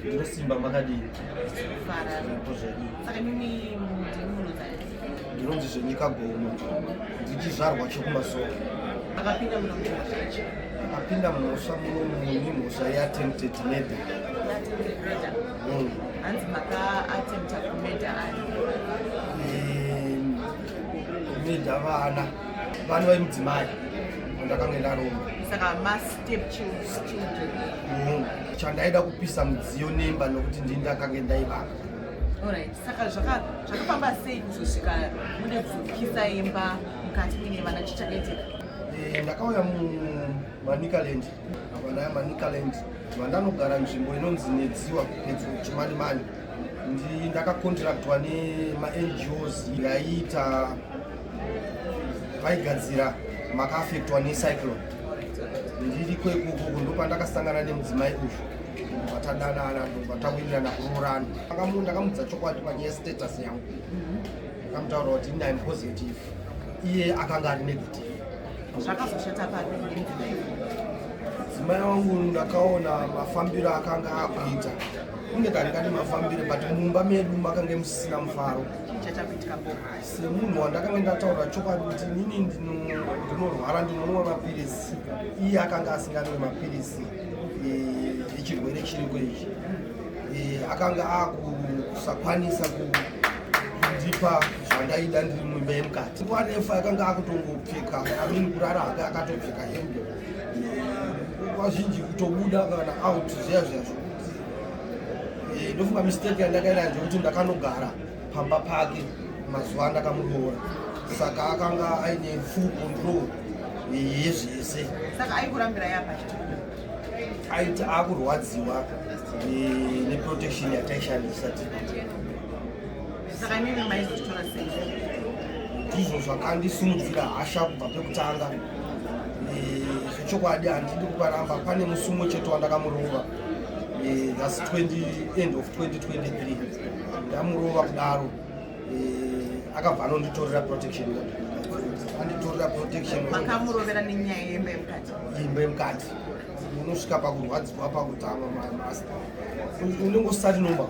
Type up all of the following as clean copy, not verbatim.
Ndinosimba, makadini? Fara. Zvipo zvedu. Saka mimi ndimi munonzani? Ndinonzi Zvenyika Gomo, ndichizvarwa chekuMasowe. Akapinda muno mhosva ichi? Akapinda mhosva muno muni mhosva yeattempted murder. Attempted murder. Hanzi maka-attempta kumurder ani? Kumurder vana vemudzimai wandakange ndaromba. Saka ma-step children? Chandaida kupisa mudziyo nemba nokuti ndini ndakange ndaivaka. Alright, saka zvakafamba sei kuzosvika mude kuzopisa imba mukati muine vana? Chichakaitika? Ndakauya muManicaland, apa ndaya Manicaland, vandanogara nzvimbo inonzi Nedziwa, pedyo Chimanimani. Ndakakontraktwa nemaNGOs yaiita vaigadzira makaafektwa necyclone. Ndiriko ikoko ndopandakasangana nemudzimai uyu, vatadanana, ndobva tawirirana kuroorana. Ndakamudza chokwadi panyaya status yangu. Ndakamutaura kuti ini I'm positive, iye akanga ari negative. Zvakazoshata papi nemudzimai? Mudzimai wangu ndakaona mafambiro akanga akuita kunge kandingati mafambiro, but mumba medu makange musisina mufaro. Chii chachakuitika po? Semunhu wandakanga ndataura chokwadi kuti inini ndinorwara, ndinonwa mapirisi, iye akanga asinganwe mapirisi echirwere chiriko ichi. Akanga akusakwanisa kundipa zvandaida ndiri muimba yemukati. Nguva refu akanga akutongopfeka amini kurara hake akatopfeka hembe. Nguva zhinji kutobuda kana out zviya zviya zvokuti ndofunga mistake yandakaita ndekuti ndakanogara pamba pake mazuva andakamuroora, saka akanga aine full control yezvese. Saka aikurambira yapa chituko? Aiti akurwadziwa neprotection yataishandisa ti. Saka imimi maizozvitora sei? Ndizvo zvakandisimudzira hasha kubva pekutanga. Zvechokwadi handidi kuparamba, pane musi umwe chete wandakamurova. That's 20, end of 2023. Ndamurova kudaro, akabva anonditorera protection order. Anditorera protection order. Makamurovera nenyaya yemba yemukati? Imba yemukati. Unosvika pakurwadziwa, pakutama master, unenge usati nomba.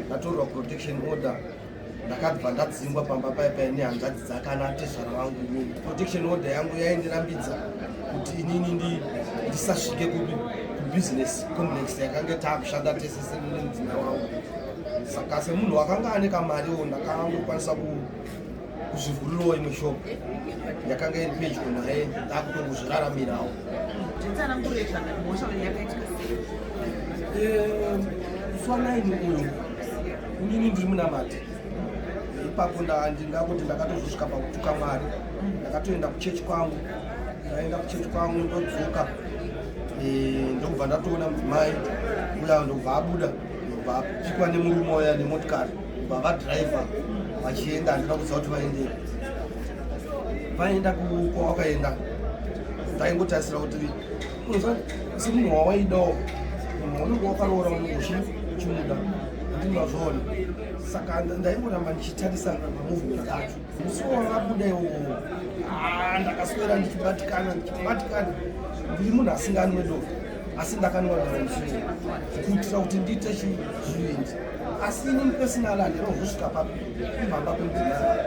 Ndatorerwa protection order, ndakabva ndadzingwa pamba paya paya nehanzvadzi dzake anatezvara vangu. Inini protection order yangu yaindirambidza kuti inini ndisasvike kupi, kubusiness complex yakange taakushanda tese semudzimai wangu. Saka semunhu wakanga ane kamariwo, ndakangokwanisa kuzvivhurirawo imwe shop yakanga iri pedyo naye, ndakutongozviraramirawo. Titsanangurei mhosva yakaitika sei? Musi wa9 uyu, inini ndiri munamati ipapo, ndingakuti ndakatozosvika pakutuka Mwari. Ndakatoenda kuchechi kwangu, ndaenda kuchechi kwangu, ndodzoka, ndokubva ndatoona mudzimai uya, ndobva abuda, ndobva apikwa nemurume uya nemotikari, ndobva vadhiraivha vachienda. Handina kuziva kuti vaendepi. Vaenda kwavakaenda, ndaingotarisira kuti unoziva semunhu wawaidawo, munhu waunenge wakaroora, unenge uchimuda, handingazviona. Saka ndaingoramba ndichitarisa mamovement acho. Musi wavabuda iwowo, ah, ndakaswera ndichibatikana, ndichibatikana. Ndiri munhu asinganwe doro, asi ndakanwa doro musi kuitira kuti ndiite zvivindi. Asi inini personally handina kuzosvika papi pamba pemudzimai.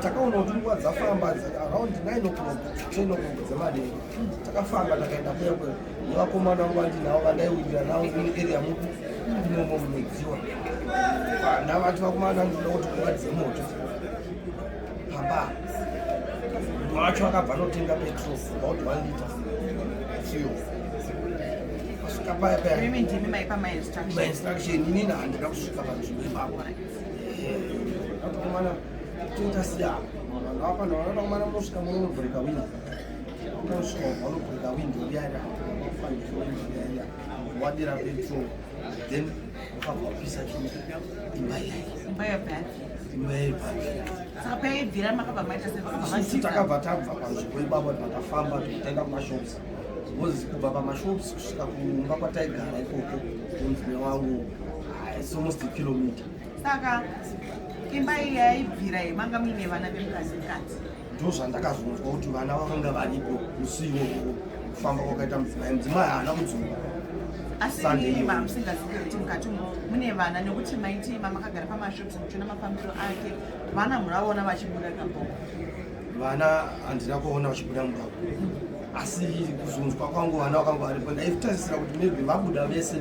Takaona kuti nguva dzafamba, around 9 o'clock, 10 o'clock dzemadero, takafamba takaenda kuya kuya nevakomana vangu vandinavo, vandaiwirira navo muarea mupi imomo munodziwa. Ndavati, "Vakomana, ndinoda kuti kubatidze moto pamba." Mumwe wacho akabva anotenga petrol, about 1 litre fuel. Asvika paya paya, Imimi ndimi maipa mainstruction? Mainstruction inini handina kusvika panzvimbo ipapo. Atokomana, toita siya vanhu vapano vanoda munosvika munonobhureka windo, unosvika vanobhureka windo riya, windo riya, wadira petrol, then wakabva wapisa chii, imba iyai. Imba yabhafi? Imba yebhafi. Saka paibvira makabva maita sei? Vakabva Isusu matiza? Takabva tabva panzvimbo ipapo, takafamba tikaenda kumashops, because kubva pamashops kusvika kumba kwataigara ikoko nemudzimai wangu, ah, it's almost a kilometer. Saka imba iyi yaibvira iyi, manga muine vana vemukadzi mukati? Ndo zvandakazonzwa kuti vana vakanga varipo musi iwowo. Kufamba kwakaita mudzimai, mudzimai haana kudzoka. Asi Sunday imimi iyoyo. Mamusingazivi kuti mukati umu mune vana, nekuti maiti mamakagara pamashops muchiona mafambiro ake, vana muravaona vachibuda kamboko? Vana handina kuona vachibuda mumba, asi kuzonzwa kwangu vana vakanga varipo. Ndaitarisira kuti maybe vabuda vese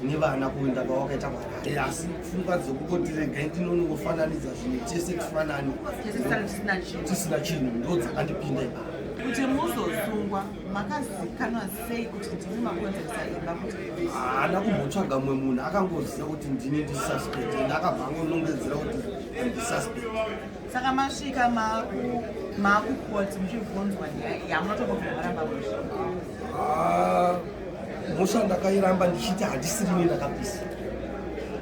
nevana kuenda kwavakaita kwarare, asi pfungwa dzekungoti regai ndinonongofananidza zvinhu tese tifanani, Tese tisari tisina chinhu. Tisina chinhu, ndo dzakandipinda ipapo. Kuti muzosungwa, makazikanwa sei kuti ndimi makonzeresa imba kuti? Haana kumbotsvaga mumwe munhu, akangoziva kuti ndini ndisuspect and akabva angonongedzera kuti ndisuspect. Saka masvika maakukoti muchibvunzwa nyaya iyi, hamunotongobvira maramba musha? Ah, mhosva ndakairamba ndichiti handisirini ndakapisa.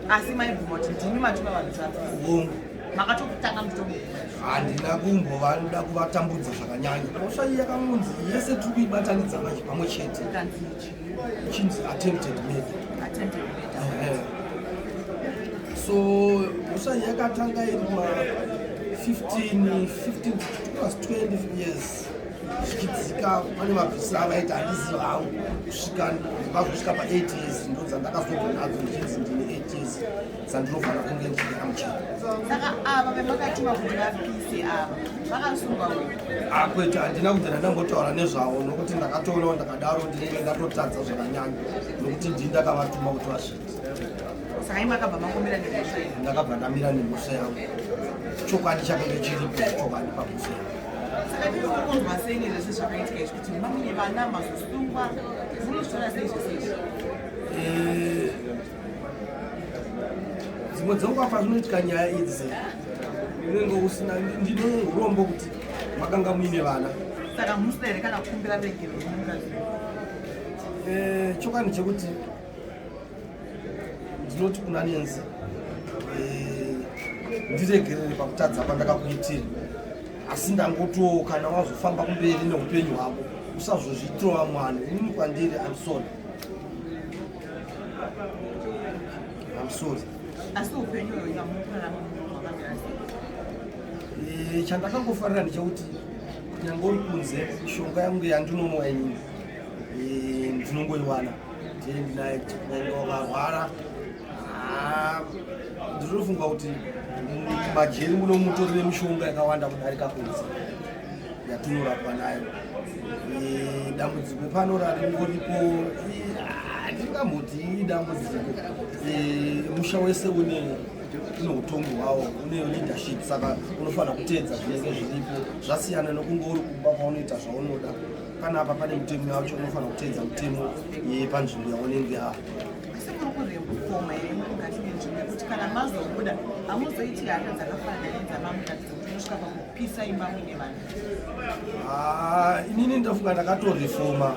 Asi maibvuma kuti ndimi matuma vanhu zvapisa? Hongu. Makatotanga muchitongobvuma? Handina kumbovada kuvatambudza zvakanyanya. Mhosva iyi yakamunzi yese tiri kuibatanidza manje pamwe chete. Kanzi chii? Chinzi attempted murder. Attempted murder. Ehe. So mhosva iyi yakatanga iri ma 15, 15 plus 20 years zvichidzika, pane mabvisiro avaita handizivi hangu, kusvika vazosvika pa8 years, ndo dzandakazobva nadzo ndichinzi ndine 8 years dzandinofanira kunge ndichigara muchero. Saka ava vemakatuma kuti vapise ava vakasungwa? Akwete, handina kuti ndandambotaura nezvavo, nokuti ndakatoonawo ndakadaro ndinenge ndatotadza zvakanyanya, nokuti ndii ndakavatuma kuti vasvike. Saka imi makabva mangomira nemhosva iyi? Ndakabva ndamira nemhosva yangu, chokwadi chakange chiripo, chokwadi pamhosva yangu. Saka ndiri kunzwa sei nezvese zvakaitika izvi, kuti mamune vana, mazosungwa, munozvitora sei zvese izvi? Dzimwe dzenguva pazvinoitika nyaya idzi unenge usina, ndine urombo kuti makanga muine vana. Saka musina here kana kukumbira regero nemukadzi? Chokwadi chekuti ndinoti kuna Nenzi, ndiregerere pakutadza kwandakakuitira, asi ndangotiwo kana wazofamba kumberi neupenyu hwako usazozviitirawo mwana. Inini kwandiri, I'm sorry, I'm sorry. Asi upenyu hwenyu hamukurarama munhu hwakamira sei? Chandakangofarira ndechekuti kunyange uri kunze, mishonga yangu yandinomwa inini ndinongoiwana, ndiye ndinaye kuti kunyange wakarwara. Ah, ndinofunga kuti majeri muno mutorine mishonga yakawanda kudarika kunze yatinorapwa nayo. Dambudziko pano raringoripo, handingamboti dambudziko. Musha wese une utongi hwawo, une leadership, saka unofanira kuteedza zvinenge zviripo. Zvasiyana nokunge uri kumba kwaunoita zvaunoda. Panapa pane mutemo yacho, unofanira kuteedza mutemo yepanzvimbo yaunenge ari. Asi muri kurefoma here mukati menzvimbo, yekuti kana mazobuda hamuzoiti hata dzakafanana nedzamamuratidza kuti unosvika pakupisa imba muine vanhu? Ah, inini ndafunga ndakatorefoma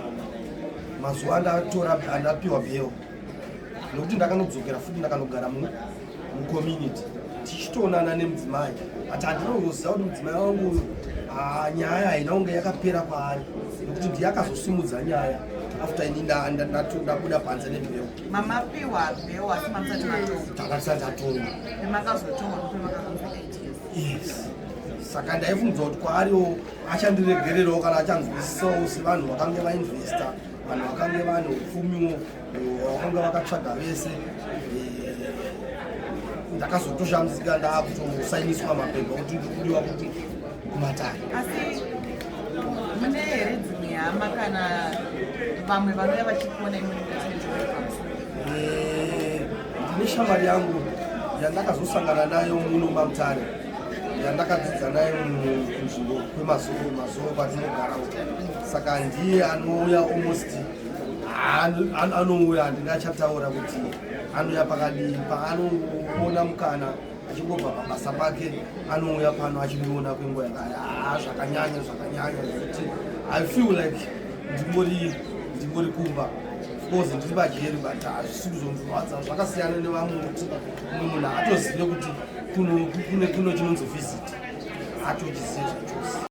mazuva andatora andapiwa bail, nokuti ndakanodzokera futi, ndakanogara mucommunity tichitoonana nemudzimai, but handinozoziva kuti mudzimai wangu uyu, ah, nyaya haina kunge yakapera kwaari, nokuti ndiye akazosimudza nyaya after ini ndabuda panze nebail. Mamapiwa bail asi mamusati matongwa? Takatisati tatongwa. Pemakazotongwa ndopemakazonzi 8 years? Yes, saka ndaifungidzwa kuti kwaariwo achandiregererawo kana achanzwisisawo, sevanhu vakange vainvesta, vanhu vakange vane upfumiwo vakanga vakatsvaga vese. Ndakazotoshamisika ndaakutosainiswa mapepa kuti ndikudiwa kuti kumatare. Asi mune here dzimwe hama kana vamwe vanouya vachikuona imwe mukati menzvimbo yepamusoro? Ndine shamwari yangu yandakazosangana nayo muno maMutare, yandakadzidza nayo kunzvimbo kwemazuva mazuva kwatinogarawo, saka ndiye anouya almost anouya, handingachataura kuti anouya pakadii, paanoona mukana achingobva pabasa pake anouya pano achindiona kwenguva yakati. Zvakanyanya, zvakanyanya zvekuti I feel like ndingori kumba. Of course ndiri pajeri, but hazvisi kuzondirwadza, zvakasiyana nevamwe kuti mumwe munhu haatozive kuti kuno chinonzi visit, haatochizive zvachose.